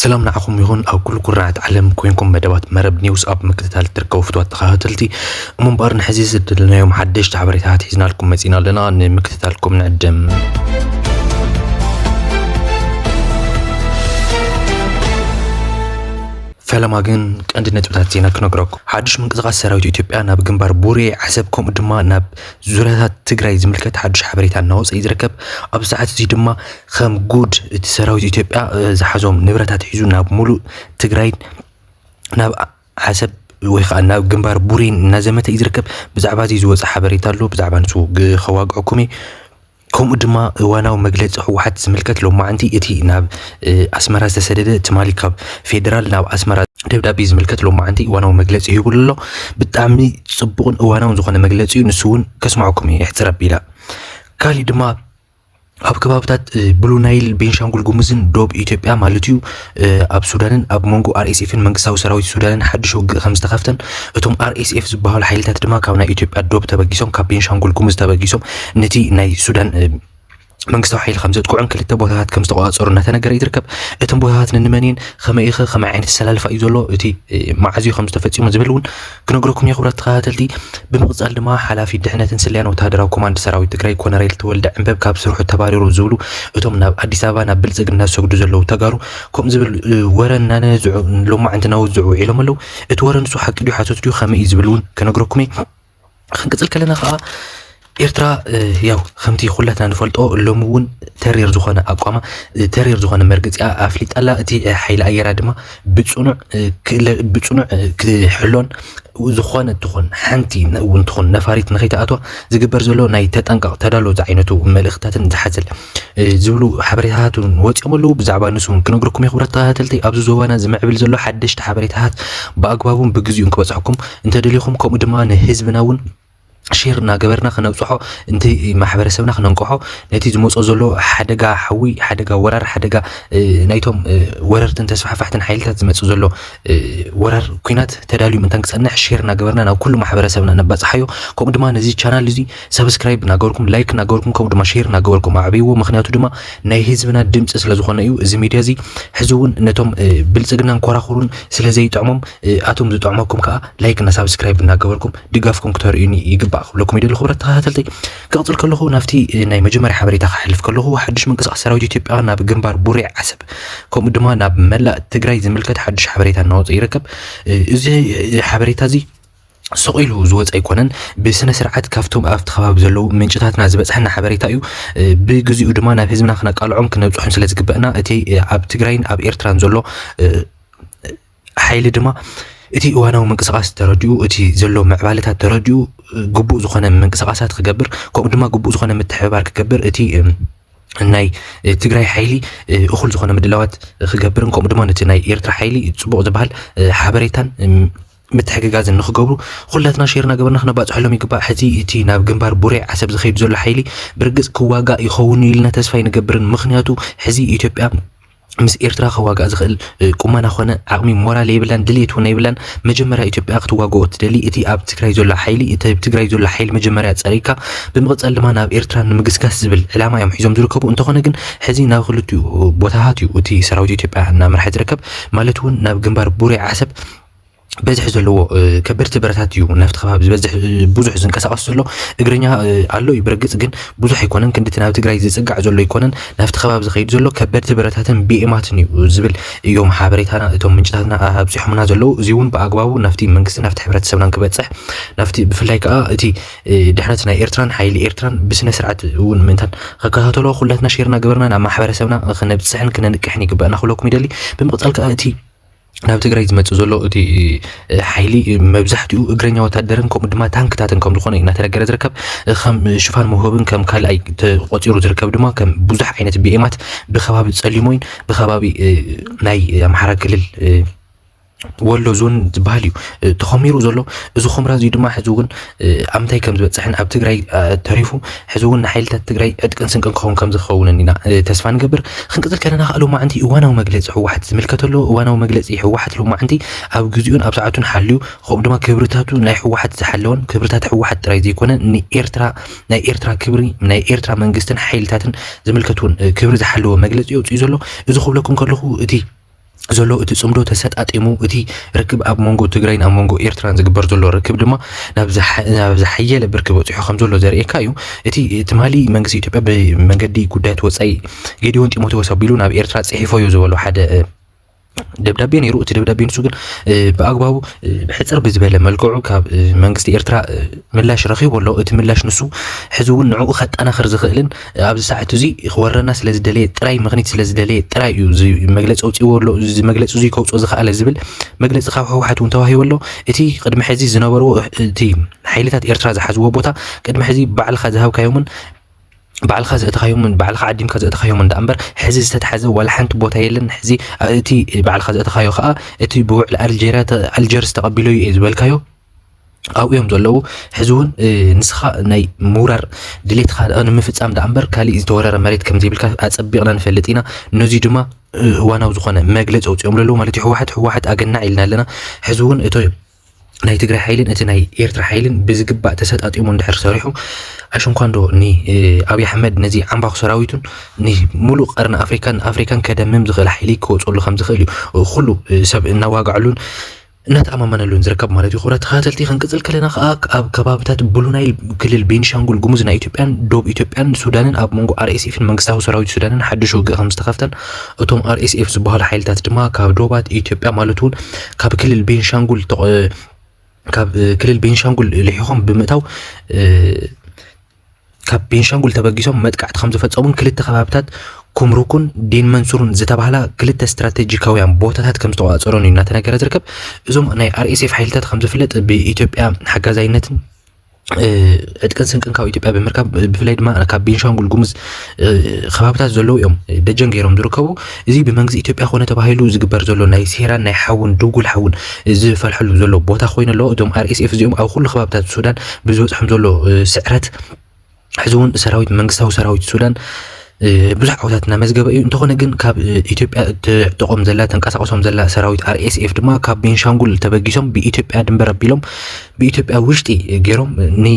ሰላም ንዓኹም ይኹን፣ ኣብ ኩሉ ኩርናዓት ዓለም ኮይንኩም መደባት መረብ ኒውስ ኣብ ምክትታል ትርከቡ ፍትዋት ተኸታተልቲ። እሞ እምበኣር ንሕዚ ዝደለናዮም ሓደሽቲ ሓበሬታታት ሒዝናልኩም መጺና ኣለና፣ ንምክትታልኩም ንዕድም። ፈለማ ግን ቀንዲ ነጥብታት ዜና ክነግረኩም። ሓድሽ ምንቅስቓስ ሰራዊት ኢትዮጵያ ናብ ግንባር ቡሬ ዓሰብ፣ ከምኡ ድማ ናብ ዙርያታት ትግራይ ዝምልከት ሓድሽ ሓበሬታ እናወፀ እዩ ዝርከብ። ኣብዚ ሰዓት እዚ ድማ ከም ጉድ እቲ ሰራዊት ኢትዮጵያ፣ እ፣ ዝሓዞም ንብረታት ሒዙ ናብ ሙሉእ ትግራይን ናብ ዓሰብ ወይ ከዓ ናብ ግንባር ቡሬን እናዘመተ እዩ ዝርከብ። ብዛዕባ እዚ ዝወፀ ሓበሬታ ኣሎ፣ ብዛዕባ ንሱ ግ-፣ ከዋግዐኩም እየ። ከምኡ ድማ እዋናዊ መግለፂ ህወሓት ዝምልከት ሎማዓንቲ እቲ ናብ፣ እ፣ ኣስመራ ዝተሰደደ ትማሊ ካብ ፌደራል ናብ ኣስመራ ደብዳቤ ዝምልከት ሎማዓንቲ እዋናዊ መግለፂ ሂቡሉ ኣሎ። ብጣዕሚ ፅቡቕን እዋናውን ዝኾነ መግለፂ እዩ። ንሱ እውን ከስማዕኩም እየ፣ ሕፅር ኣቢላ። ካሊእ ድማ ኣብ ከባብታት፣ እ፣ ብሉ ናይል፣ ቤንሻንጉል ጉሙዝን ዶብ ኢትዮጵያ ማለት እዩ፣ እ፣ ኣብ ሱዳንን ኣብ መንጎ ኣር ኤስ ኤፍን መንግስታዊ ሰራዊት ሱዳንን ሓድሽ ውግእ ከም ዝተኸፍተን፣ እቶም ኣር ኤስ ኤፍ ዝበሃሉ ሓይልታት ድማ ካብ ናይ ኢትዮጵያ ዶብ ተበጊሶም፣ ካብ ቤንሻንጉል ጉሙዝ ተበጊሶም ነቲ ናይ ሱዳን፣ እ፣ መንግስታዊ ሓይሊ ከም ዘጥቅዑን ክልተ ቦታታት ከም ዝተቆጻጸሩ እናተነገረ እዩ ዝርከብ። እቶም ቦታታት ንንመን እየን? ከመይ ኢኸ? ከመይ ዓይነት ኣሰላልፋ እዩ ዘሎ? እቲ፣ እ፣ መዓዝ እዩ ከም ዝተፈጺሙ ዝብል እውን ክነግረኩም እየ፣ ክቡራት ተኸታተልቲ። ብምቕጻል ድማ ሓላፊ ድሕነትን ስለያን ወተሃደራዊ ኮማንድ ሰራዊት ትግራይ ኮነሬል ተወልደ ዕንበብ ካብ ስርሑ ተባሪሩ ዝብሉ እቶም ናብ ኣዲስ ኣበባ ናብ ብልጽግና ዝሰግዱ ዘለዉ ተጋሩ ከምኡ ዝብል፣ እ፣ ወረ እናነዝዑ ሎማዕንቲ እናወዝዑ ውዒሎም ኣለዉ። እቲ ወረ ንሱ ሓቂ ድዩ ሓሶት ድዩ ከመይ እዩ ዝብል እውን ክነግረኩም እየ። ክንቅጽል ከለና ኸዓ ኤርትራ፣ እ፣ ያው ከምቲ ኩላትና ንፈልጦ ሎሚ እውን ተሪር ዝኾነ ኣቋማ፣ እ፣ ተሪር ዝኾነ መርገጺኣ ኣፍሊጣ ኣላ። እቲ፣ እ፣ ሓይሊ ኣየራ ድማ ብጽኑዕ፣ እ፣ ክእለ-፣ ብጽኑዕ፣ እ፣ ክሕሎን ዝኾነ ትኹን ሓንቲ ነ-፣ እውን ትኹን ነፋሪት ንኸይትኣትዋ ዝግበር ዘሎ ናይ ተጠንቀቕ ተዳሎ ዝዓይነቱ መልእኽትታትን ዝሓዘል፣ እ፣ ዝብሉ ሓበሬታታት እውን ወፂኦም ኣለዉ። ብዛዕባ ንሱ እውን ክነግረኩም እየ ክቡራት ተኸታተልቲ። ኣብዚ ዞባና ዝምዕብል ዘሎ ሓደሽቲ ሓበሬታታት ብኣግባቡን ብግዚኡን ክበፅሐኩም እንተደሊኹም፣ ከምኡ ድማ ንህዝብና እውን ሼር እናገበርና ክነብፅሖ፣ እንተ ማሕበረሰብና ክነንቅሖ፣ ነቲ ዝመፆ ዘሎ ሓደጋ ሓዊ፣ ሓደጋ ወራር፣ ሓደጋ፣ እ፣ ናይቶም፣ እ፣ ወረርትን ተስፋሕፋሕትን ሓይልታት ዝመፅእ ዘሎ፣ እ፣ ወራር ኲናት ተዳልዩ ምእንታን ክፀንሕ ሼር እናገበርና ናብ ኩሉ ማሕበረሰብና ነባፅሓዮ። ከምኡ ድማ ነዚ ቻናል እዚ ሳብስክራይብ እናገበርኩም፣ ላይክ እናገበርኩም፣ ከምኡ ድማ ሼር እናገበርኩም ኣዕብይዎ። ምኽንያቱ ድማ ናይ ህዝብና ድምፂ ስለ ዝኾነ እዩ። እዚ ሚድያ እዚ ሕዚ እውን ነቶም፣ እ፣ ብልፅግናን ኮራኹሩን ስለ ዘይጥዕሞም፣ እ፣ ኣቶም ዝጥዕመኩም ከዓ ላይክ እና ሳብስክራይብ እናገበርኩም ድጋፍኩም ክተርእዩኒ ይግባእ ክብለኩም ይደሊ። ክቡራት ተኸታተልተይ፣ ክቕፅል ከለኹ ናብቲ፣ እ፣ ናይ መጀመርያ ሓበሬታ ክሓልፍ ከለኹ፣ ሓድሽ ምንቅስቓስ ሰራዊት ኢትዮጵያ ናብ ግንባር ቡሬ ዓሰብ፣ ከምኡ ድማ ናብ መላእ ትግራይ ዝምልከት ሓድሽ ሓበሬታ እናወፀ ይርከብ። እ፣ እዚ፣ እ፣ ሓበሬታ እዚ ስቕ ኢሉ ዝወፀ ኣይኮነን። ብስነ ስርዓት ካብቶም ኣብቲ ከባቢ ዘለዉ ምንጭታትና ዝበፅሐና ሓበሬታ እዩ። እ፣ ብግዚኡ ድማ ናብ ህዝብና ክነቃልዖን ክነብፅሖን ስለ ዝግበአና፣ እቲ፣ እ፣ ኣብ ትግራይን ኣብ ኤርትራን ዘሎ፣ እ፣ ሓይሊ ድማ እቲ እዋናዊ ምንቅስቓስ ተረዲኡ፣ እቲ ዘሎ ምዕባለታት ተረዲኡ፣ እ፣ ግቡእ ዝኾነ ምንቅስቓሳት ክገብር፣ ከምኡ ድማ ግቡእ ዝኾነ ምትሕብባር ክገብር፣ እቲ፣ እም፣ ናይ፣ እ፣ ትግራይ ሓይሊ፣ እ፣ እኹል ዝኾነ ምድላዋት ክገብርን፣ ከምኡ ድማ ነቲ ናይ ኤርትራ ሓይሊ ጽቡቕ ዝበሃል፣ እ፣ ሓበሬታን፣ እም፣ ምትሕግጋዝን ንክገብሩ ኩላትና ሼር እናገበርና ክነባፅሐሎም ይግባእ። ሕዚ እቲ ናብ ግንባር ቡሬ ዓሰብ ዝኸይድ ዘሎ ሓይሊ ብርግጽ ክዋጋእ ይኸውን ኢልና ተስፋ ኣይንገብርን። ምኽንያቱ ሕዚ ኢትዮጵያ ምስ ኤርትራ ክዋጋእ ዝኽእል፣ እ፣ ቁመና ኮነ ዓቕሚ ሞራል የብላን፣ ድሌት እውን የብላን። መጀመርያ ኢትዮጵያ ክትዋግኦ ትደሊ፣ እቲ ኣብ ትግራይ ዘሎ ሓይሊ፣ እቲ ኣብ ትግራይ ዘሎ ሓይሊ መጀመርያ ጸሪግካ፣ ብምቕጻል ድማ ናብ ኤርትራ ንምግስጋስ ዝብል ዕላማ እዮም ሒዞም ዝርከቡ። እንተኾነ ግን ሕዚ ናብ ክልቲኡ ቦታታት እዩ እቲ ሰራዊት ኢትዮጵያ እናመርሐ ዝርከብ፣ ማለት እውን ናብ ግንባር ቡሬ ዓሰብ በዝሒ ዘለዎ፣ እ፣ ከበድቲ ብረታት እዩ ናብቲ ከባቢ ዝበዝሕ፣ እ፣ ብዙሕ ዝንቀሳቐስ ዘሎ። እግረኛ፣ እ፣ ኣሎ እዩ ብርግጽ፣ ግን ብዙሕ ኣይኮነን። ክንድቲ ናብ ትግራይ ዝጽጋዕ ዘሎ ኣይኮነን። ናብቲ ከባቢ ዝኸይድ ዘሎ ከበድቲ ብረታትን ቢኤማትን እዩ ዝብል እዮም ሓበሬታና፣ እቶም ምንጭታትና ኣብፂሖምና ዘለዉ። እዚ እውን ብኣግባቡ ናብቲ መንግስቲ፣ ናብቲ ሕብረተሰብናን ክበፅሕ፣ ናብቲ ብፍላይ ከዓ እቲ፣ እ፣ ድሕነት ናይ ኤርትራን ሓይሊ ኤርትራን ብስነ ስርዓት እውን ምእንታን ከከታተሎ ኩላትና ሼርና ገበርና ናብ ማሕበረሰብና ክነብፅሕን ክነንቅሕን ይግበአና ክብለኩም ይደሊ። ብምቕፃል ከዓ እቲ ናብ ትግራይ ዝመጽእ ዘሎ እቲ፣ እ፣ ሓይሊ፣ እ፣ መብዛሕትኡ እግረኛ ወታደርን ከምኡ ድማ ታንክታትን ከም ዝኾነ እዩ እናተነገረ ዝርከብ። እ፣ ከም ሽፋን መውሃብን ከም ካልኣይ ተቆጺሩ ዝርከብ ድማ ከም ብዙሕ ዓይነት ቢኤማት ብከባቢ ጸሊሞይን ብከባቢ፣ እ፣ ናይ ኣምሓራ ክልል፣ እ፣ ወሎ ዞን ዝበሃል እዩ፣ እ፣ ተኾሚሩ ዘሎ። እዚ ኹምራ እዚ ድማ ሕዚ እውን፣ እ፣ ኣብ ምንታይ ከም ዝበጽሕን ኣብ ትግራይ፣ እ፣ ተሪፉ ሕዚ እውን ንሓይልታት ትግራይ ዕጥቅን ስንቅን ክኸውን ከም ዝኸውንን ኢና፣ እ፣ ተስፋ ንገብር። ክንቅጽል ከለና ከኣ ሎማዕንቲ እዋናዊ መግለጺ ህወሓት ዝምልከት ኣሎ። እዋናዊ መግለጺ ህወሓት ሎማዕንቲ ኣብ ግዜኡን ኣብ ሰዓቱን ሓልዩ፣ ከምኡ ድማ ክብርታቱ ናይ ህወሓት ዝሓለወን ክብርታት ህወሓት ጥራይ ዘይኮነ ንኤርትራ፣ ናይ ኤርትራ ክብሪ፣ ናይ ኤርትራ መንግስትን ሓይልታትን ዝምልከት እውን፣ እ፣ ክብሪ ዝሓለወ መግለጺ የውጽኡ ዘሎ። እዚ ክብለኩም ከለኹ እቲ ዘሎ እቲ ጽምዶ ተሰጣጢሙ፣ እቲ ርክብ ኣብ መንጎ ትግራይን ኣብ መንጎ ኤርትራን ዝግበር ዘሎ ርክብ ድማ ናብ ዝሓ-፣ ናብ ዝሓየለ ብርኪ በጺሑ ከም ዘሎ ዘርእየካ እዩ። እቲ ትማሊ መንግስቲ ኢትዮጵያ ብመንገዲ ጉዳያት ወጻኢ ጌዲዮን ጢሞቴዎስ ኣቢሉ ናብ ኤርትራ ጽሒፎ እዩ ዝበሎ ሓደ፣ እ፣ ደብዳቤ ነይሩ። እቲ ደብዳቤ ንሱ ግን፣ እ፣ ብኣግባቡ፣ እ፣ ብሕጽር ብዝበለ መልክዑ ካብ፣ እ፣ መንግስቲ ኤርትራ፣ እ፣ ምላሽ ረኺቡ ኣሎ። እቲ ምላሽ ንሱ ሕዚ እውን ንዕኡ ከጠናኽር ዝኽእልን ኣብዚ ሰዓት እዚ ክወረና ስለ ዝደለየ ጥራይ፣ ምኽኒት ስለ ዝደለየ ጥራይ እዩ እዚ መግለጺ ኣውጺእዎ ኣሎ። እዚ መግለጺ እዚ ከውጽኦ ዝኸኣለ ዝብል መግለጺ ካብ ህወሓት እውን ተዋሂቡ ኣሎ። እቲ ቅድሚ ሕዚ ዝነበርዎ፣ እቲ ሓይልታት ኤርትራ ዝሓዝዎ ቦታ ቅድሚ ሕዚ ባዕልኻ ዝሃብካዮምን ባዕልኻ ዘእተኻዮምን ባዕልኻ ዓዲምካ ዘእተኻዮምን ደኣ እምበር፣ ሕዚ ዝተትሓዘ ዋላ ሓንቲ ቦታ የለን። ሕዚ እቲ ባዕልኻ ዘእተኻዮ ከኣ እቲ ብውዕል ኣልጀርያ ተ-፣ ኣልጀርስ ተቐቢለዮ እየ ዝበልካዮ ኣብኡ እዮም ዘለዉ። ሕዚ እውን፣ እ፣ ንስኻ ናይ ምውራር ድሌትካ ንምፍጻም ደኣ እምበር ካሊእ ዝተወረረ መሬት ከም ዘይብልካ ኣጸቢቕና ንፈልጥ ኢና። ነዚ ድማ፣ እ፣ እዋናዊ ዝኾነ መግለጺ ኣውጺኦም ዘለዉ ማለት እዩ። ህወሓት፣ ህወሓት ኣገናዕ ኢልና ኣለና። ሕዚ እውን እቶ ናይ ትግራይ ሓይልን እቲ ናይ ኤርትራ ሓይልን ብዝግባእ ተሰጣጢሙ እንድሕር ሰሪሑ፣ ኣሽንኳንዶ ኒ፣ እ፣ ኣብይ ኣሕመድ ነዚ ዓምባኹ ሰራዊቱን ኒ ሙሉእ ቀርኒ ኣፍሪካን ኣፍሪካን ከደምም ዝኽእል ሓይሊ ክወፅሉ ከም ዝኽእል እዩ ኩሉ፣ እ፣ ሰብ እናዋግዐሉን እናተኣማመነሉን ዝርከብ ማለት እዩ። ክቡራት ተኸታተልቲ፣ ክንቅጽል ከለና ከኣ ኣብ ከባብታት ብሉ ናይል ክልል ቤንሻንጉል ጉሙዝ ናይ ኢትዮጵያን ዶብ ኢትዮጵያን ሱዳንን ኣብ መንጎ ኣር ኤስ ኤፍን መንግስታዊ ሰራዊት ሱዳንን ሓድሽ ውግእ ከም ዝተኸፍተን እቶም ኣር ኤስ ኤፍ ዝበሃሉ ሓይልታት ድማ ካብ ዶባት ኢትዮጵያ ማለት እውን ካብ ክልል ቤንሻንጉል ተቆ-፣ ካብ ክልል ቤንሻንጉል ልሒኾም ብምእታው፣ እ፣ ካብ ቤንሻንጉል ተበጊሶም መጥቃዕቲ ከም ዝፈጸሙን ክልተ ከባብታት ኩምሩኩን ዴን መንሱሩን ዝተባህላ ክልተ ስትራቴጂካውያን ቦታታት ከም ዝተቆጻጸሮን እዩ እናተነገረ ዝርከብ። እዞም ናይ ኣር ኤስ ኤፍ ሓይልታት ከም ዝፍለጥ ብኢትዮጵያ ሓጋዛይነትን፣ እ፣ ዕጥቅን ስንቅን ካብ ኢትዮጵያ ብምርካብ ብፍላይ ድማ ካብ ቤንሻንጉል ጉሙዝ፣ እ፣ ከባብታት ዘለዉ እዮም ደጀን ገይሮም ዝርከቡ። እዚ ብመንግስቲ ኢትዮጵያ ኮነ ተባሂሉ ዝግበር ዘሎ ናይ ሴራን ናይ ሓውን ድጉል ሓውን ዝፈልሐሉ ዘሎ ቦታ ኮይኑ ኣሎ። እዞም ኣር ኤስ ኤፍ እዚኦም ኣብ ኩሉ ከባብታት ሱዳን ብዝበፅሖም ዘሎ፣ እ፣ ስዕረት ሕዚ እውን ሰራዊት፣ መንግስታዊ ሰራዊት ሱዳን፣ እ፣ ብዙሕ ዓወታት እናመዝገበ እዩ። እንተኾነ ግን ካብ፣ እ፣ ኢትዮጵያ እትዕጥቖም ዘላ፣ ተንቀሳቕሶም ዘላ ሰራዊት ኣር ኤስ ኤፍ ድማ ካብ ቤንሻንጉል ተበጊሶም ብኢትዮጵያ ድንበር ኣቢሎም ብኢትዮጵያ ውሽጢ ገይሮም ኒ-፣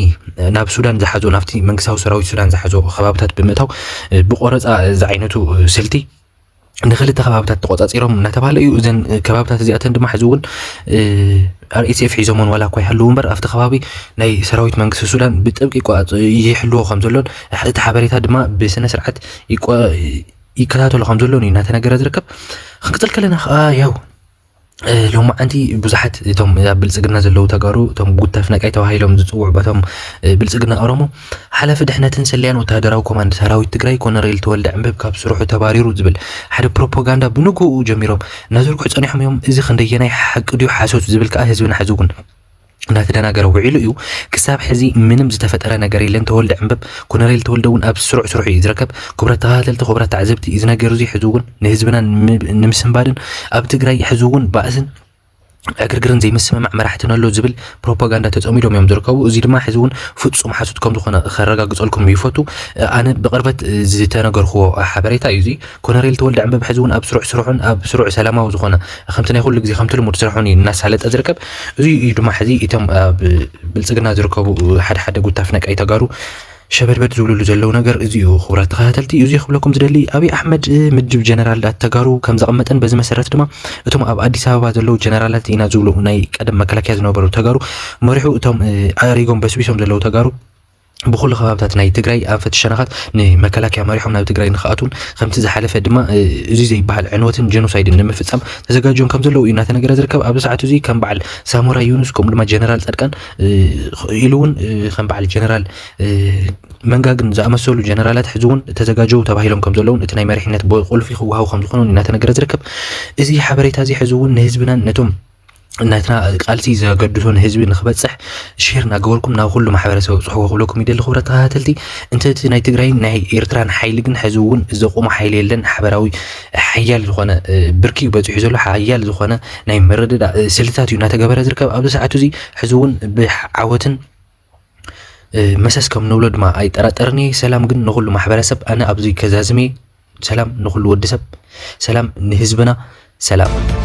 ናብ ሱዳን ዝሓዞ፣ ናብቲ መንግስታዊ ሰራዊት ሱዳን ዝሓዞ ከባብታት ብምእታው፣ እ፣ ብቆረፃ ዝዓይነቱ፣ እ፣ ስልቲ ንክልተ ከባብታት ተቆጻጺሮም እናተባህለ እዩ። እዘን ከባብታት እዚኣተን ድማ ሕዚ እውን፣ እ፣ ኣር ኤስ ኤፍ ሒዞመን ዋላ እኳ ይሃለዉ እምበር ኣብቲ ከባቢ ናይ ሰራዊት መንግስቲ ሱዳን ብጥብቂ ይቆጻጽ-፣ ይሕልዎ ከም ዘሎን እቲ ሓበሬታ ድማ ብስነ ስርዓት ይቆ-፣ ይከታተሎ ከም ዘሎን እዩ እናተነገረ ዝርከብ። ክንቅጽል ከለና ከዓ ያው፣ እ፣ ሎማዓንቲ ብዙሓት እቶም ኣብ ብልጽግና ዘለዉ ተጋሩ፣ እቶም ጉታፍ ነቃይ ተባሂሎም ዝጽውዑ በቶም፣ እ፣ ብልጽግና ኦሮሞ ሓላፊ ድሕነትን ስለያን ወተሃደራዊ ኮማንድ ሰራዊት ትግራይ ኮነሬል ተወልደ ዕንበብ ካብ ስርሑ ተባሪሩ ዝብል ሓደ ፕሮፓጋንዳ ብንግኡ ጀሚሮም እናዘርግሑ ጸኒሖም እዮም። እዚ ክንደየናይ ሓቂ ድዩ ሓሶት ዝብል ከኣ ህዝብና ሕዚ እውን እናተደናገረ ውዒሉ እዩ። ክሳብ ሕዚ ምንም ዝተፈጠረ ነገር የለን። ተወልደ ዕንበብ፣ ኮነሬል ተወልደ እውን ኣብ ስሩዕ ስርሑ እዩ ዝርከብ። ክቡራት ተኸታተልቲ፣ ክቡራት ተዓዘብቲ፣ እዚ ነገር እዚ ሕዚ እውን ንህዝብና ንም-፣ ንምስንባድን ኣብ ትግራይ ሕዚ እውን ባእስን ዕግርግርን ዘይምስምማዕ መራሕትን ኣሎ ዝብል ፕሮፓጋንዳ ተጸሚዶም እዮም ዝርከቡ። እዚ ድማ ሕዚ እውን ፍጹም ሓሶት ከም ዝኾነ ከረጋግጸልኩም ይፈቱ። ኣነ ብቕርበት ዝተነገርክዎ ሓበሬታ እዩ እዚ። ኮነሬል ተወልደ ዕንበብ ሕዚ እውን ኣብ ስሩዕ ስርሑን ኣብ ስሩዕ ሰላማዊ ዝኾነ፣ ከምቲ ናይ ኩሉ ግዜ ከምቲ ልሙድ ስርሑን እዩ እናሳለጠ ዝርከብ። እዚ እዩ ድማ ሕዚ እቶም ኣብ ብልጽግና ዝርከቡ ሓደ ሓደ ጉታፍ ነቃይ ተጋሩ ሸበድበድ ዝብልሉ ዘለዉ ነገር እዚ እዩ። ክቡራት ተኸታተልቲ፣ እዚ ክብለኩም ዝደሊ፣ ኣብይ ኣሕመድ፣ እ፣ ምድብ ጀነራላት ተጋሩ ከም ዘቐመጠን በዚ መሰረት ድማ እቶም ኣብ ኣዲስ ኣበባ ዘለዉ ጀነራላት ኢና ዝብሉ ናይ ቀደም መከላከያ ዝነበሩ ተጋሩ መሪሑ፣ እቶም፣ እ፣ ኣሪጎም በስቢሶም ዘለዉ ተጋሩ ብኹሉ ከባብታት ናይ ትግራይ ኣንፈት ሸነኻት ንመከላከያ መሪሖም ናብ ትግራይ ንክኣትዉን ከምቲ ዝሓለፈ ድማ፣ እ፣ እዚ ዘይበሃል ዕንወትን ጀኖሳይድን ንምፍጻም ተዘጋጅዮም ከም ዘለዉ እዩ እናተነገረ ዝርከብ። ኣብዚ ሰዓት እዚ ከም በዓል ሳሞራ ዩኑስ ከምኡ ድማ ጀነራል ጻድቃን፣ እ፣ ኢሉ እውን፣ እ፣ ከም በዓል ጀነራል፣ እ፣ መንጋግን ዝኣመሰሉ ጀነራላት ሕዚ እውን ተዘጋጀው ተባሂሎም ከም ዘለውን እቲ ናይ መሪሕነት ቦ-፣ ቁልፊ ክወሃቡ ከም ዝኾኑን እናተነገረ ዝርከብ። እዚ ሓበሬታ እዚ ሕዚ እውን ንህዝብናን ነቶም ናትና ቃልሲ ዘገድሶ ንህዝቢ ንክበፅሕ ሼር እናገበርኩም ናብ ኩሉ ማሕበረሰብ ኣብፅሕዎ ክብለኩም ይደሊ። ክቡራት ተኸታተልቲ፣ እንተ እቲ ናይ ትግራይን ናይ ኤርትራን ሓይሊ ግን ሕዚ እውን ዘቑሞ ሓይሊ የለን። ሓበራዊ ሓያል ዝኾነ፣ እ፣ ብርኪ እዩ በፂሑ ዘሎ። ሓያል ዝኾነ ናይ ምርድዳእ፣ እ፣ ስልትታት እዩ እናተገበረ ዝርከብ ኣብዚ ሰዓት እዚ። ሕዚ እውን ብዓወትን እ፣ መሰስ ከም ንብሎ ድማ ኣይጠራጠርን እየ። ሰላም ግን ንኹሉ ማሕበረሰብ፣ ኣነ ኣብዚ ከዛዝም እየ። ሰላም ንኹሉ ወዲ ሰብ፣ ሰላም ንህዝብና፣ ሰላም።